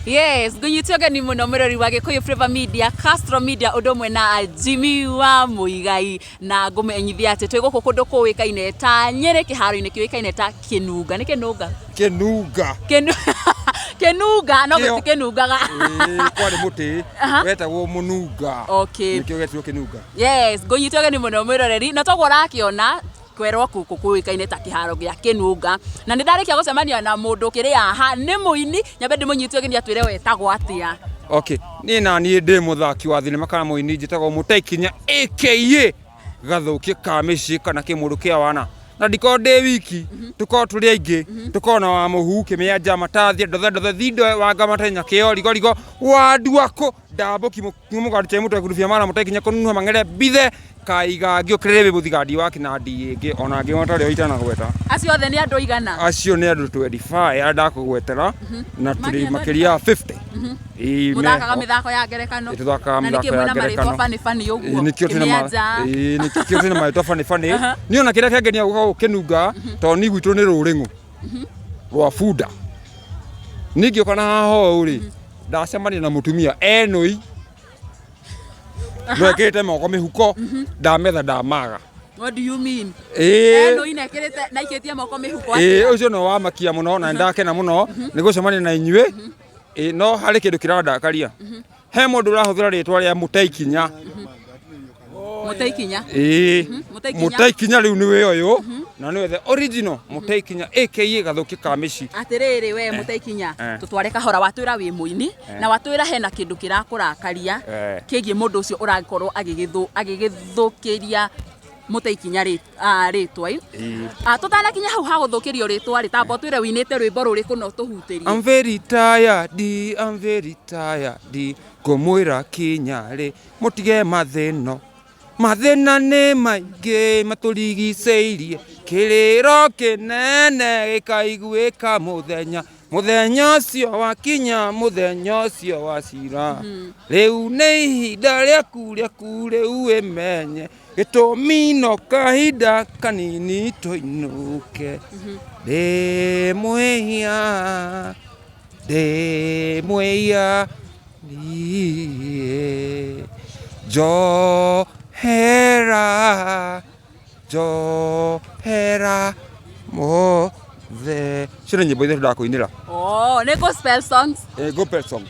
Yes, ngũnyite ũgeni mũno mũrori wa Gĩkũyũ Flavour Media, Castro Media ũndũ ũmwe na Jimmy wa Mũigai, na ngũmenyithia atĩ twĩ gũkũ kũndũ kũĩkaine ta Nyĩrĩ, kĩharo-inĩ kĩũĩkaine ta Kĩnunga. Nĩ Kĩnunga? Kĩnunga. Kĩnunga, no Kĩo. gũtikĩnungaga. Ĩĩ, kwarĩ mũtĩ wetagwo mũnunga. Nĩkĩo getirwo kĩnunga. Yes, ngũnyite ũgeni mũno mwĩroreri, na toguo ũrakĩona kwerwo gũkũ kũĩkaine ta kĩharo gĩa Kĩnunga, na nĩ ndarĩkia gũcemania na mũndũ ũkĩrĩ haha, nĩ mũini, nyambe ndĩmũnyite ũgeni atwĩre wetagwo atĩa. Okay, niĩ na niĩ ndĩ mũthaki wa thinema kana mũini, njĩtagwo Mũtai Kinya aka Gathũkia ka mĩciĩ kana kĩmũndũ kĩa wana, na ndikoragwo ndĩ wiki, tũkoragwo tũrĩ aingĩ, tũkoragwo na wa mũhu kĩmĩanja matathia ndothe ndothe thindo wanga matenya kĩo rigorigo wanduakũ ndambũki mũgandi chai mũtwe gurubia mara mũtai kinya kũnunuha mang'ere mbithe kaiga ngĩũkĩrĩre wĩ mũthigandi wa kĩnandi ĩngĩ ona angĩ matarĩ o itanagweta. Acio othe nĩ andũ aigana? Acio nĩ andũ 25 arĩa ndakũgwetera, na tũrĩ makĩria ya 50. Ĩĩ, Mũthakaga meho. mĩthako ya ngerekano? Ĩĩ, tũthakaga Na nĩkĩ mĩthako ya mwĩna marĩtwa ngerekano. bani bani Ĩĩ, ũguo? nĩkĩo twĩna Kĩmĩanja. Ĩĩ, nĩkĩo twĩna marĩtwa bani bani. Niĩ ona kĩrĩa kĩangenia gũka gũkĩnunga, tondũ niĩ gwitũ nĩ rũrĩng'ũ rwa bunda. Niĩ ngĩũka na haha ũũ rĩ, ndacemania na mũtumia enũi ndwekĩrĩte moko mĩhuko, ndametha ndamaga. What do you mean? Ĩĩ. Eno inekĩrĩte na ikĩtie moko mĩhuko Ĩĩ, atĩa? ũcio nĩ wamakia mũno na nĩndakena mũno nĩ gũcemania na inyuĩ. Ĩĩ, no harĩ kĩndũ kĩrandakaria. He mũndũ ũrahũthĩra rĩtwa rĩa Mũtai Kinya. Mũtai Kinya. Ĩĩ. Mũtai Kinya. Mũtai Kinya rĩu nĩwe ũyũ na nĩwe the original Mũtai Kinya aka Gathũki ka mĩciĩ. Atĩrĩrĩ we Mũtai Kinya, tũtware kahora, watwĩra wĩ mũini na watwĩra hena kĩndũ kĩrakũrakaria kĩgiĩ mũndũ ũcio ũrakorwo agĩgĩthũkĩria Mũtai Kinya rĩtwa. Tũtanakinya hau ha gũthũkĩrio rĩtwa rĩ, tamba ũtwĩre ũinĩte rwĩmbo rũrĩkũ na ũtũhutĩrie. I'm very tired, I'm very tired, ngũmwĩra kinya rĩ, mũtige mathĩna. Mathĩna nĩ maingĩ matũrigicĩirie, kĩrĩro kĩnene gĩkaiguĩka mũthenya, mũthenya ũcio wakinya, mũthenya ũcio wa cira. Rĩu nĩ ihinda rĩaku rĩaku rĩu wĩmenye, gĩtũmi no kahinda kanini tũinũke. Ndĩ mwĩhia, ndĩ mwĩhia niĩ, njohera, njohera mothe. Icio nĩ nyĩmbo ithatũ ndakũinĩra. Oh, nĩ gospel songs. Eh, gospel song.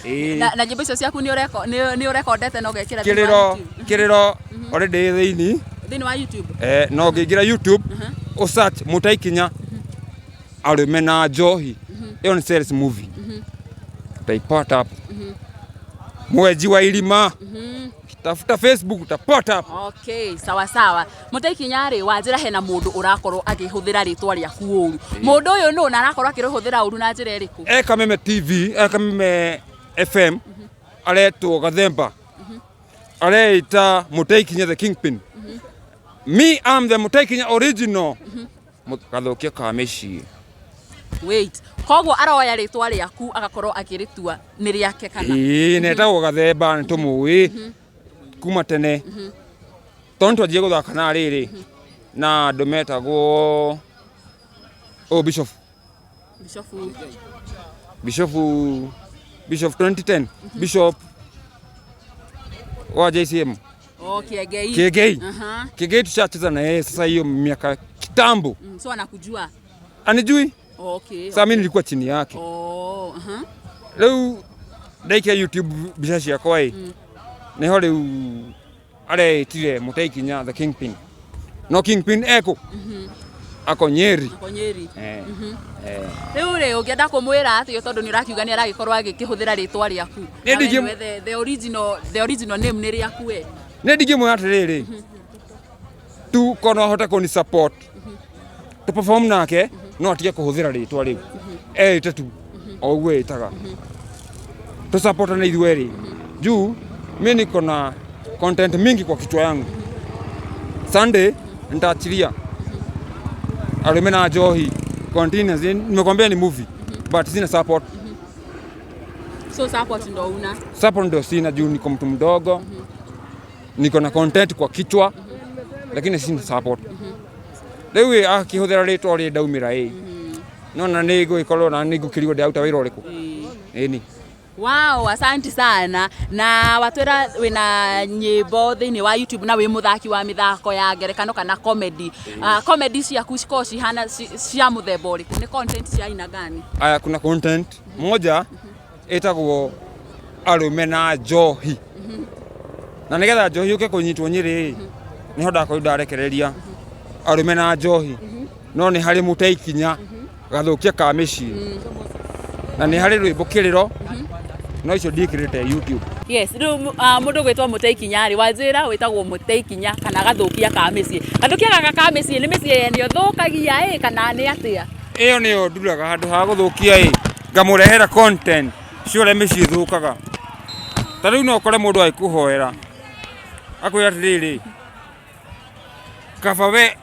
Ĩĩ. Na nyĩmbo icio ciaku nĩ ũrekondete na ũgekĩra thĩinĩ wa Kĩrĩro, YouTube? kĩrĩro already ĩ thĩinĩ. Thĩinĩ wa YouTube. Eh, no ũngĩingĩra YouTube ũ search Mũtai Kinya arũme na njohi, ĩyo nĩ sales movie, utaipata hapo. Mweji wa irima, tafuta Facebook utapata hapo. Okay, sawa sawa. Mũtai Kinya rĩ, wanjĩra hena mũndũ ũrakorwo akĩhũthĩra rĩtwa rĩaku ũru. Mũndũ ũyũ nũ, na arakorwo akĩrĩhũthĩra ũru na njĩra ĩrĩkũ? E Kameme TV, e Kameme FM, aretwo Gathemba, areita Mũtai Kinya the kingpin. Me, I'm the Mũtai Kinya original. Gathũkia ka mĩciĩ. Wait. Koguo aroya rĩtwa rĩaku agakorwo akĩrĩtua nĩ rĩake kana? Ĩĩ, na etagwo Gathemba, nĩ tũmũĩ kuma tene, tondũ nĩ twanjie gũthaka na rĩrĩ na andũ metagwo oh, Bishop. Bishop. Bishop, Bishop 2010, Bishop wa JCM. Oh, Kiengei. Kiengei. Kiengei tushacheza na yeye sasa hiyo miaka kitambo. So anakujua? Anijui. Sasa mimi nilikuwa chini yake. Rĩu ndaikia YouTube mbica ciakwa ĩ, nĩho rĩu areĩtire Mũtai Kinya the kingpin. No kingpin eko ako Nyeri. Ako Nyeri. Eh. Eh. Rĩu rĩ, ũngĩenda kũmwĩra atĩa, tondũ nĩ ũrakiuga nĩ aragĩkorwo agĩkĩhũthĩra rĩtwa rĩaku? Nĩ Na we nĩwe the original name nĩ rĩaku we. Nĩ ndingĩmwĩra atĩrĩrĩ tu, ko no ahote kũni support tũ perform nake, no atige kũhũthĩra rĩtwa rĩu eĩte tu o ũguo ĩtaga, tũ supportane ithuerĩ, juu mi niko na content mingi kwa kichwa yangu. Sunday nitaachilia arũme na njohi continuous. Nimekwambia ni movie, but sina support. So support ndo una. Support ndio sina, juu niko mtu mdogo, niko na content kwa kichwa, lakini sina support. Rĩu akĩhũthĩra rĩtwa rĩ ndaumĩra ĩ, nona nĩ ngũgĩkorwo na nĩ ngũkĩrigwo ndĩraruta wĩra ũrĩkũ. Ĩni. Wow, asante sana. Na watwĩra wĩna nyĩmbo thĩinĩ wa YouTube na wĩ mũthaki wa mĩthako ya ngerekano kana comedy. Comedy ciaku cikoragwo cihana cia mũthemba ũrĩkũ? Nĩ content cia aina gani? Aya, kuna content moja ĩtagwo arũme na njohi, na nĩgetha njohi yũke kũnyitwo Nyĩrĩ nĩho ndakorirwo ndarekereria arũme na njohi, no nĩ harĩ mũte ikinya gathũkia ka mĩciĩ, na nĩ harĩ rwĩmbo kĩrĩro, no icio ndiĩkĩrĩte YouTube. Yes, rĩu mũndũ gwĩtwo mũte ikinya rĩ, wanjĩra wĩtagwo mũte ikinya kana gathũkia ka mĩciĩ. Gathũkia gaka ka mĩciĩ nĩ mĩciĩ yene ũthũkagia ĩ kana nĩ atĩa? Ĩyo nĩyo nduraga handũ ha gũthũkia ĩ ngamũrehera content cia ũrĩa mĩciĩ ĩthũkaga. Ta rĩu no ũkore mũndũ agĩkũhoera akwĩra atĩrĩrĩ, kaba we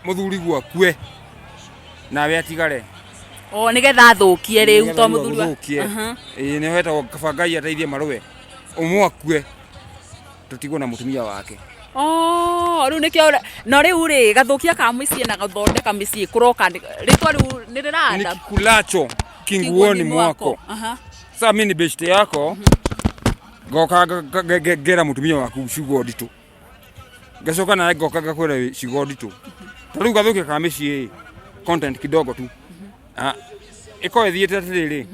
mũthuri gwakue nawe atigare. O nĩgetha athũkie rĩu to mũthuri wa Athũkie. Ĩĩ, nĩho hetagwo kaba Ngai ateithie marũe, ũmwe akue tũtigwo na mũtumia wake. Oh, rĩu nĩkĩo no rĩu rĩ gathũkia ka mĩciĩ na gũthondeka mĩciĩ kũroka rĩtwa rĩu nĩ rĩranda. Nikikulacho kinguoni mwako. Sasa mimi ni beshte yako, ngoka ngera mũtumia waku ciugo nditũ, ngacoka nawe ngoka ngakwĩra ciugo nditũ. Ta rĩu gathũkia ka mĩciĩ content kidogo tu. Ĩkorwo ĩthiĩte atĩrĩrĩ,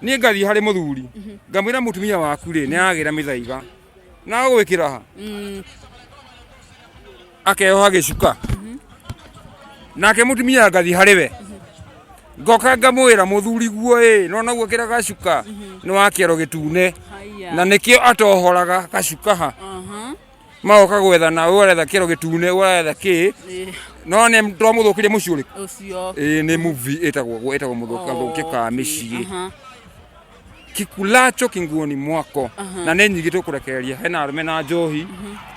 niĩ ngathiĩ harĩ mũthuri ngamwĩra mũtumia waku rĩ nĩ aragĩra mĩthaiga na agwĩkĩra ha akeoha gĩcuka, nake mũtumia ngathiĩ harĩ we ngoka ngamwĩra mũthuri guo ĩ no naguo kĩra gacuka nĩ wa kĩero gĩtune na nĩkĩo atohoraga gacuka ha magoka gwetha na ũretha kĩero gĩtune ũretha kĩ no nĩ twamũthũkirie mũciĩ ũrĩkũ ũcio. Ĩĩ, nĩ movie ĩtagwo mũthũkia ka mĩciĩ kikulacho kinguoni mwako, na nĩ nyingĩ tũkũrekereria. Hena arũme na njohi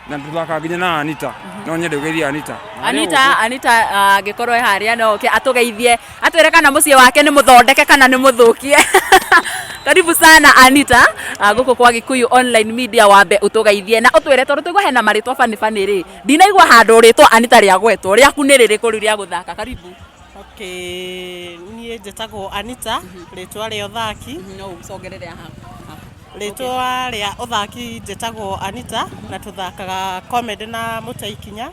na tũthakaga nginya na Anita, no nyende ũgeithie Anita. Anita, Anita angĩkorwo e harĩa no oke atũgeithie atwĩre kana mũciĩ wake nĩ mũthondeke kana nĩ mũthũkie. Karibu sana Anita, gũkũ kwa Gĩkũyũ Online Media, wambe ũtũgeithie na ũtwĩre tondũ tũigua hena marĩtwa bani bani rĩ, ndinaigua handũ rĩtwa Anita rĩagwetwo, rĩaku nĩ rĩrĩkũ rĩu rĩa gũthaka? Karibu. Okay, niĩ njĩtagwo Anita, rĩtwa rĩa ũthaki. No ũcongerere haha. Rĩtwa rĩa ũthaki njĩtagwo Anita na tũthakaga comedy na mũte ikinya,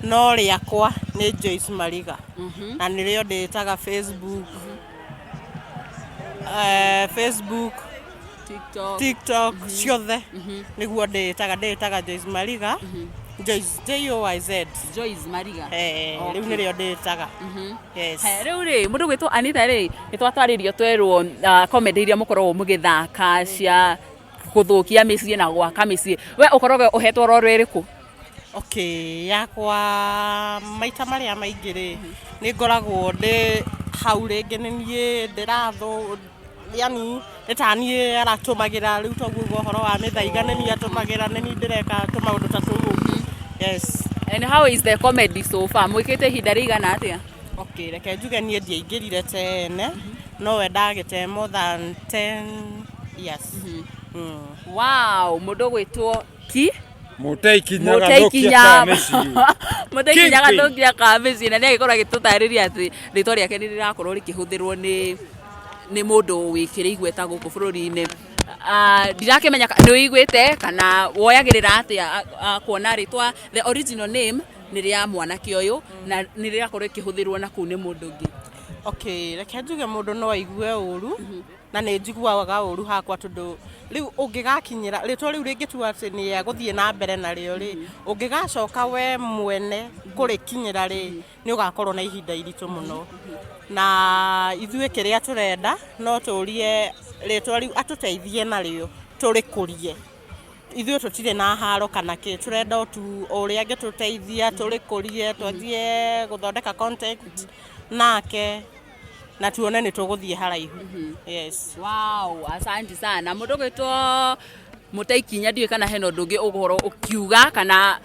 no rĩakwa nĩ Joyce Mariga na nĩrĩo ndĩtaga Facebook, Facebook, TikTok, TikTok ciothe nĩguo ndĩĩtaga Joyce Mariga, Joyce Joyz. Joyce Mariga. Rĩu nĩrĩo ndĩĩtaga. Yes. Rĩu rĩ mũndũ gwĩtwo Anita rĩ, nĩ twatwarĩrio twerwo comedy iria mũkoragwo mũgĩthaka cia gũthũkia mĩciĩ na gwaka mĩciĩ, we ũkoragwo ũhetwo roro ĩrĩkũ? Okay, yakwa maita marĩa maingĩ rĩ, nĩ ngoragwo ndĩ hau rĩngĩ nĩ niĩ ndĩrathũ, yani nĩ ta niĩ aratũmagĩra rĩu toguo ũhoro wa mĩthaiga nĩ niĩ atũmagĩra, nĩ niĩ ndĩreka tũmaũndũ ta tũu ũguo. Yes. And how is the comedy so far? Mwĩkĩte ihinda rĩigana atĩa? Okay, reke njuge niĩ ndiaingĩrire tene, no we ndagĩte more than 10 years. Wow, mũndũ ũgwĩtwo ki Mũte ikinya gathũkia ka mĩciĩ. Mũte ikinya Kingpin. Gathũkia ka mĩciĩ, na nĩ agĩkorwo agĩtũtarĩria atĩ rĩtwa rĩake nĩ rĩrakorwo rĩkĩhũthĩrwo nĩ mũndũ wĩkĩrĩ igweta gũkũ bũrũri-inĩ. Ndirakĩmenya nĩ ũiguĩte kana woyagĩrĩra atĩa kuona rĩtwa the original name nĩ rĩa mwanake ũyũ na nĩ rĩrakorwo rĩkĩhũthĩrwo na kũu nĩ mũndũ ũngĩ. Okay, reke njuge mũndũ no aigue ũru, na nĩ njiguaga ũru hakwa, tondũ rĩu ũngĩgakinyĩra rĩtwa rĩu rĩngĩtua atĩ nĩ egũthiĩ na mbere narĩo rĩ, ũngĩgacoka we mwene kũrĩkinyĩra rĩ, nĩ ũgakorwo na ihinda iritũ mũno. Na ithuĩ kĩrĩa tũrenda no tũrie rĩtwa rĩu atũteithie narĩo tũrĩkũrie. Ithuĩ tũtirĩ na haro kana kĩ, tũrenda o tu o ũrĩa angĩtũteithia tũrĩkũrie, twanjie gũthondeka content nake na tuone nĩ tũgũthiĩ haraihu. Yes. Wow, asante sana. Mũndũ ũgwĩtwo mũte ikinya, ndiũĩ kana hena ũndũ ũngĩ ũgũkorwo ũkiuga kana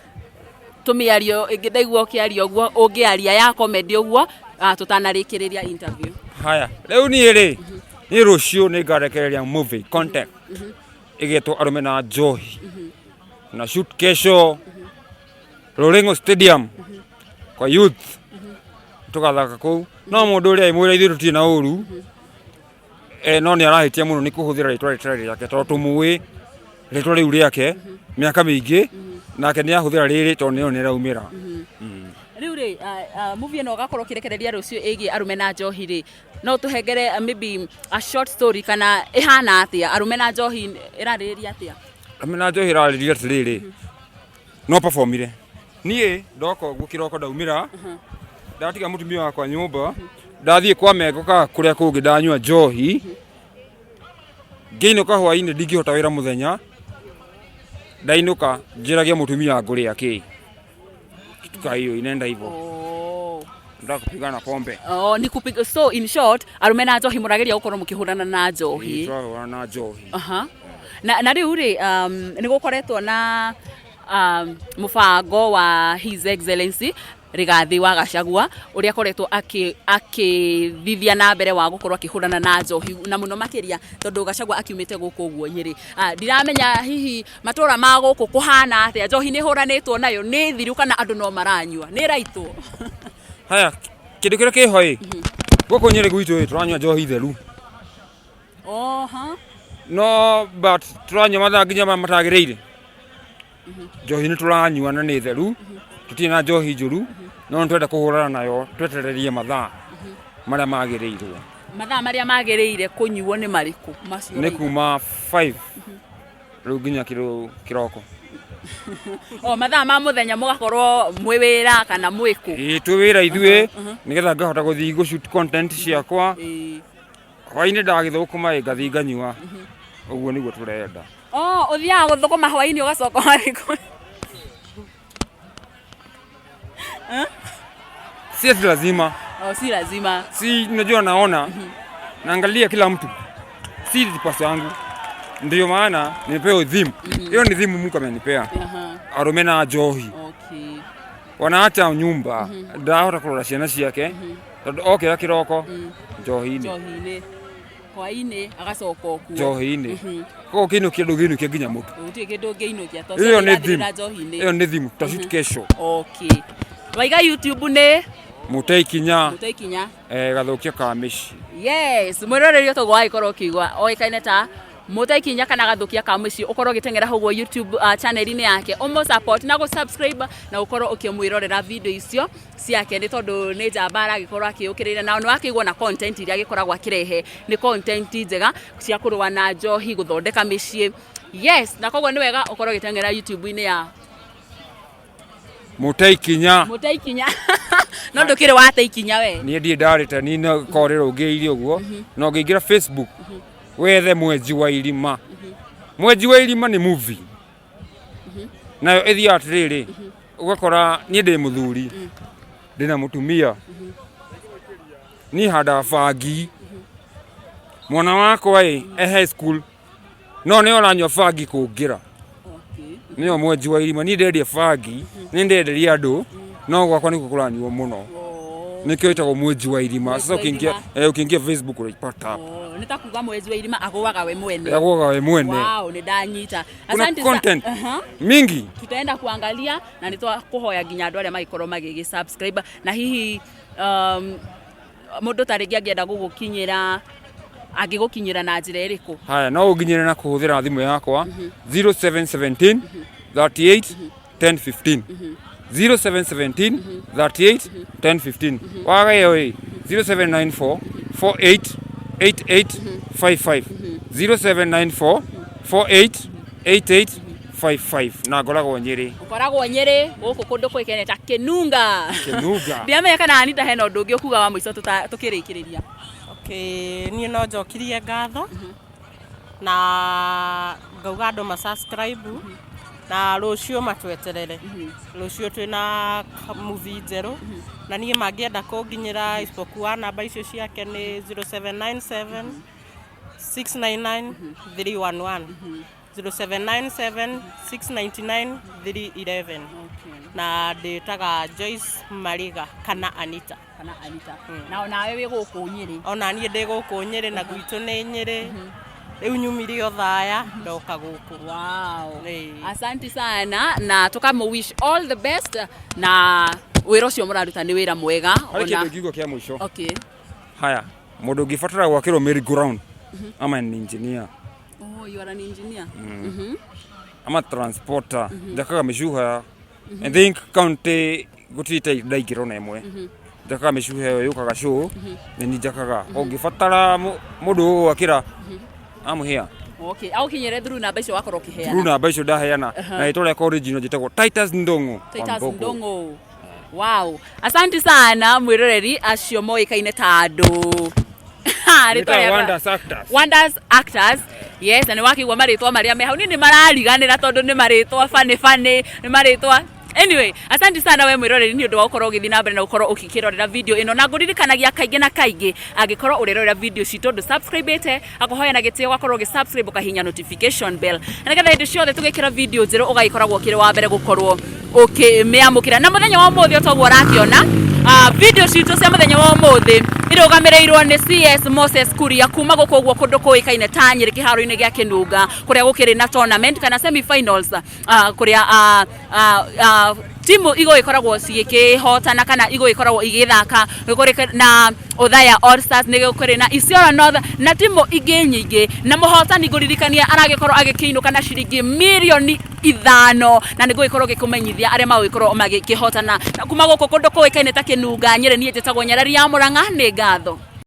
tũmĩario ĩngĩ ndaigua ũkĩaria ũguo ũngĩaria ya comedy ũguo tũtanarĩkĩrĩria interview. Haya, rĩu niĩ rĩ, niĩ rũciũ nĩ ngarekereria movie content ĩgetwo arũme na njohi, na shoot kesho Ruringo Stadium kwa youth, tũgathaka kũu. No mũndũ ũrĩa mwĩra ithuĩ tũtirĩ na ũru. No nĩ arahĩtia mũno nĩ kũhũthĩra rĩtwa rĩtarĩ rĩake tondũ tũmũĩ rĩtwa rĩu rĩake mĩaka mĩingĩ, nake nĩ ahũthĩra rĩrĩ tondũ nĩyo nĩ ĩraumĩra. Rĩu rĩ, movie ĩno ũgakorwo ũkĩrekereria rũciũ ĩgiĩ arũme na njohi rĩ, no tũhengere maybe a short story kana ĩhana atĩa? Arũme na njohi ĩrarĩrĩria atĩa? Arũme na njohi ĩrarĩrĩria atĩrĩrĩ, no performire niĩ ndoka ũguo kĩroko, ndaumĩra, ndatiga mũtumia wakwa nyũmba, ndathiĩ kwa Mengo kana kũrĩa kũngĩ, ndanyua njohi, ngĩinũka hwainĩ ndingĩhota wĩra mũthenya, ndainũka njĩragia mũtumia ngũrĩa kĩ, kitu ka hiyo inaenda hivyo. Nataka kupigana pombe. Oh, ni kupiga. So in short, arũme na njohi, mũrageria gũkorwo mũkĩhũrana na njohi. Tũrahũrana na njohi. Aha. Na rĩu rĩ, nĩ gũkoretwo na mũbango wa His Excellency Rigathi wa Gachagua ũrĩa akoretwo akĩthithia na mbere wa gũkorwo akĩhũrana na njohi, na mũno makĩria tondũ Gachagua akiumĩte gũkũ ũguo Nyĩrĩ. Ndiramenya hihi matũra ma gũkũ kũhana atĩa, njohi nĩ ĩhũranĩtwo nayo, nĩ thiru, kana andũ no maranyua, nĩ ĩraitwo? Haya, kĩndũ kĩrĩa kĩho ĩ gũkũ Nyĩrĩ gwitũ ĩ, tũranyua njohi theru. No but tũranyua mathaa nginya marĩa matagĩrĩire. Njohi nĩ tũranyua na nĩ theru, tũtirĩ na njohi njũru, no nĩ twenda kũhũrana nayo, twetererie mathaa marĩa magĩrĩirwo. Mathaa marĩa magĩrĩire kũnyuo nĩ marĩkũ macio? Nĩ ũroiga? Kuma 5 rĩu nginya kĩroko. O mathaa ma mũthenya mũgakorwo mwĩ wĩra kana mwĩ kũ? Ĩĩ, twĩ wĩra ithuĩ, nĩgetha ngahota gũthiĩ gũ shoot content ciakwa. Hwainĩ ndagĩthũkũma ĩ, ngathiĩ nganyua. Ũguo nĩguo tũrenda. Oh, ũthiaga gũthũkũma hwainĩ ũgacoka ũgathiĩ Si ati lazima. Oh, si lazima. Si unajua naona, naangalia kila mtu, si pasi yangu, ndio maana nimepewa theme hiyo. Ni theme Mungu amenipea. Arũme na njohi. Wanaacha nyumba, ndahota kũrora ciana ciake tondũ okĩra kĩroko njohi-inĩ. Njohi-inĩ, hwainĩ agacoka o kuo. Njohi-inĩ. Koguo kĩinũkia ndũngĩinũkia nginya mũtu. Gũtirĩ kĩndũ ũngĩinũkia tondũ Ĩyo nĩ irathirĩra theme. njohi-inĩ. Ĩyo nĩ theme, tutashoot kesho. Okay, waiga YouTube nĩ? Mũte Ikinya. Mũte Ikinya. Gathũkia ka mĩciĩ. Yes, mwĩroreri ũtũgwo wagĩkorwo ũkĩigua oĩkaine ta Mũte Ikinya kana Gathukia ka mũciĩ, ũkorwo ũgĩteng'era hau ũguo YouTube channel-inĩ yake, ũmũ support na gũ subscribe na ũkorwo ũkĩmwĩrorera video icio ciake, nĩ tondũ nĩ njamba aragĩkorwo akĩũkĩrĩra, na nĩ wakĩigua na content iria agĩkoragwo akĩrehe nĩ content njega cia kũrũa na njohi, gũthondeka mĩciĩ. Yes, na koguo nĩ wega ũkorwo ũgĩteng'era YouTube-inĩ ya Mũte Ikinya. Mũte Ikinya. No ndũkĩrĩ wate ikinya we? Niĩ ndirĩ ndarĩte, niĩ no korwo rĩrũngĩrĩirie ũguo. Na ũngĩingĩra Facebook wethe Mwenji wa Irima, Mwenji wa Irima nĩ movie, nayo ĩthiaga atĩrĩrĩ, ũgakora niĩ ndĩ mũthuri, ndĩna mũtumia, niĩ handaga bangi, mwana wakwa ĩ e high school, no nĩ ũranyua bangi kũngĩra. Nĩyo Mwenji wa Irima. Niĩ ndendia bangi, nĩ ndenderia andũ, no gwakwa nĩkuo kũranyuo mũno, nĩkĩo ĩtagwo Mwenji wa Irima. Sasa wa ukiingia Irima. ukiingia Facebook unaipata hapo. Oh, nĩ ta kuga mwenji wa irima agũaga we mwene. Agũaga we mwene. Wow, nĩ ndanyita. Kuna Asante content mingi. Tutaenda kuangalia na nĩ twakũhoya nginya andũ arĩa magĩkorwo magĩgĩ subscribe, na hihi mũndũ ta rĩngĩ angĩenda gũgũkinyĩra, angĩgũkinyĩra na njĩra ĩrĩkũ? Haya, no ũnginyĩre na kũhũthĩra thimũ yakwa 0717 38 10 15, 0717 38 10 15. Waga ĩyo ĩ 0794 48 88 55, 0794 48 88 55, na ngoragwo Nyĩrĩ. Ũkoragwo Nyĩrĩ gũkũ kũndũ kũĩkaine ta Kĩnunga. Kĩnunga. Ndiramenya kana Anita hena ũndũ ũngĩ ũkuga wa mũico tũkĩrĩkĩrĩria. Okay, niĩ no njokirie ngatho na ngauga andũ ma subscribe na rũciũ matweterere. Rũciũ twĩna movie njerũ, na niĩ mangĩenda kũnginyĩra isipokuwa namba icio ciake nĩ 0797 699 311, 0797 699 311, na ndĩtaga Joyce Mariga kana Anita. Kana Anita. Na onawe wĩ gũkũ Nyĩrĩ? Ona niĩ ndĩ gũkũ Nyĩrĩ, na gwitũ nĩ Nyĩrĩ. Rĩu nyumire Othaya ndoka gũkũ. Asante sana, na tũkamũ wish all the best, na wĩra ũcio mũraruta nĩ wĩra mwega. Harĩ kĩndũ ingiuga kĩa mũico. Okay. Haya, mũndũ ũngĩbatara gwakĩrwo merry go round. I'm an engineer. Oh, you are an engineer. I'm a transporter. Njakaga mĩcuha. I think county gũtirĩ ndaingĩra ona ĩmwe. Njakaga mĩcuha ĩyo yũkaga show nĩ niĩ njakaga. Ũngĩbatara mũndũ ũgwakĩra, I'm here. Okay, agũkinyĩre through namba icio wakorwo ũkĩheana. Through namba icio ndaheana na rĩtwa rĩakwa original njĩtagwo Titus Ndung'u. Titus Wambugu. Ndung'u. Wow. Asante sana mwĩroreri acio moĩkaine ta andũ. Ha, rĩtwa Wĩtagwo rĩakwa- Wonders Actors. Wonders Actors. Yes, na nĩ wakĩigua marĩtwa marĩa me hau. Niĩ nĩ marariganĩra tondũ nĩ marĩtwa funny funny, nĩ marĩtwa. Anyway, asante sana we mwĩroreri nĩ ũndũ wa gũkorwo ũgĩthiĩ na mbere na gũkorwo ũkĩrorera video ĩno, na ngũririkanagia kaingĩ na kaingĩ angĩkorwo ũrerorera video citũ ndũ subscribe-ĩte, akũhoya na gĩtĩo ũgakorwo ũgĩ subscribe, ũkahihinya notification bell, na nĩgetha hĩndĩ ciothe tũgĩkĩra video njerũ ũgagĩkoragwo ũkĩrĩ wa mbere gũkorwo ũkĩmĩamũkĩra. Na mũthenya wa ũmũthĩ o toguo ũrakĩona, video citũ cia mũthenya wa ũmũthĩ irũgamĩrĩirwo nĩ CS Moses Kuria kuma gũkũ ũguo kũndũ kũĩkaine ta Nyĩrĩ, kĩharo-inĩ gĩa Kĩnunga, kũrĩa gũkĩrĩ na tournament kana semi-finals, kũrĩa timu igũgĩkoragwo cigĩkĩhotana kana igũgĩkoragwo igĩthaka. Gũkũrĩ na Othaya All Stars, nĩ gũkũrĩ na Isiolo North na timu ingĩ nyingĩ, na mũhotani ngũririkania aragĩkorwo agĩkĩinũka na ciringi mirioni 5, na nĩ ngũgĩkorwo ngĩkũmenyithia arĩa magũgĩkorwo magĩkĩhotana. Na kuma gũkũ kũndũ kũĩkaine ta Kĩnunga, Nyĩrĩ, niĩ njĩtagwo Nyarari ya Mũrang'a. Nĩ ngatho.